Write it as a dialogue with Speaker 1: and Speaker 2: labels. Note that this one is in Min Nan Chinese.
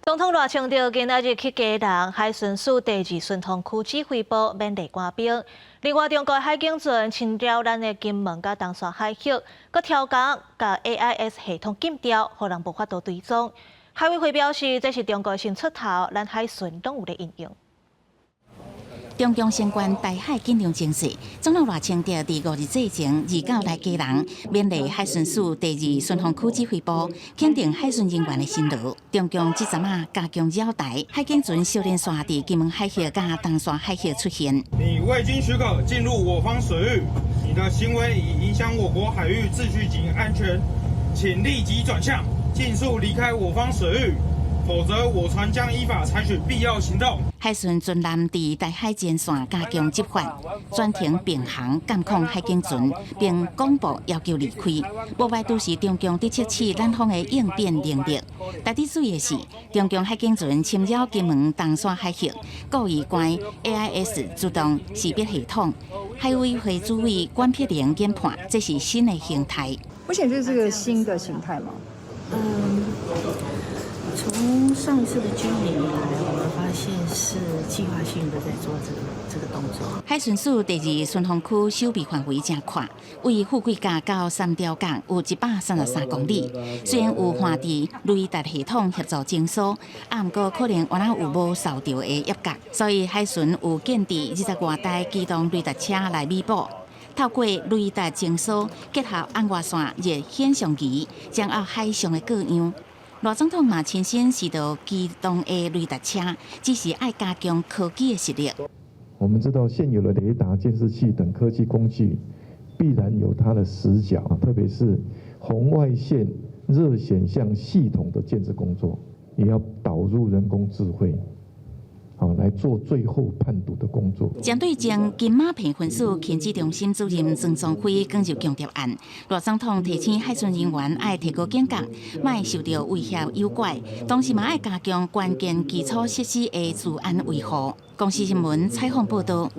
Speaker 1: 總統賴清德今仔日去基隆海巡署第二巡防區指揮部勉勵官兵。另外，中國海警船侵擾咱的金門佮東沙海域，閣刁工共 AIS 系統禁掉，予人無法度追蹤。海委會表示，這是中國新出頭，咱海巡攏有咧因應。
Speaker 2: 中共升懸台海緊張情勢，總統賴清德佇5日早前二九來基隆，勉勵海巡署第二巡防區指揮部，肯定海巡人員的辛勞。中共這陣仔加強擾台，海警船相連紲佇金門海域佮東沙海域出現。
Speaker 3: 你未經許可進入我方水域，你的行為已影響我國海域秩序及安全，請立即轉向，盡速離開我方水域。否則，我船將依法採取必要行動。
Speaker 2: 海巡船艦佇台海前線加強執法，全程並行監控海警船，並廣播要求離開。無排除是中共佇測試咱方的應變能力。值得注意的是，中共海警船侵擾金門東沙海域，故意關 AIS 自動識別系統。海委會主委管碧玲研判，這是新的形態。
Speaker 4: 我想這是個新的形態嗎？
Speaker 5: 嗯。從上一次的軍演以來，我們發現是計劃性的在做這個動作。
Speaker 2: 海巡署第二巡防區守備範圍誠闊，位富貴角到三貂角有133公里。雖然有換置雷達系統協助偵搜，啊，毋過可能猶閣有無掃著的狎角，所以海巡有建置20外台機動雷達車來彌補。透過雷達偵搜，結合紅外線熱顯像儀，掌握海上的各樣。賴總統嘛親身試導機動的雷達車，只是愛加強科技的實力。
Speaker 6: 我們知道現有的雷達、監視器等科技工具，必然有它的死角，特別是紅外線熱顯像系統的建置工作，也要導入人工智慧，好來做最後判讀的工作。
Speaker 2: 針對前金馬棚分署勤指中心主任曾宗輝講就強調案，賴總統提醒海巡人員愛提高警覺，莫受著威脅誘拐，同時嘛愛加強關鍵基礎設施的資安維護。公視新聞採訪報導。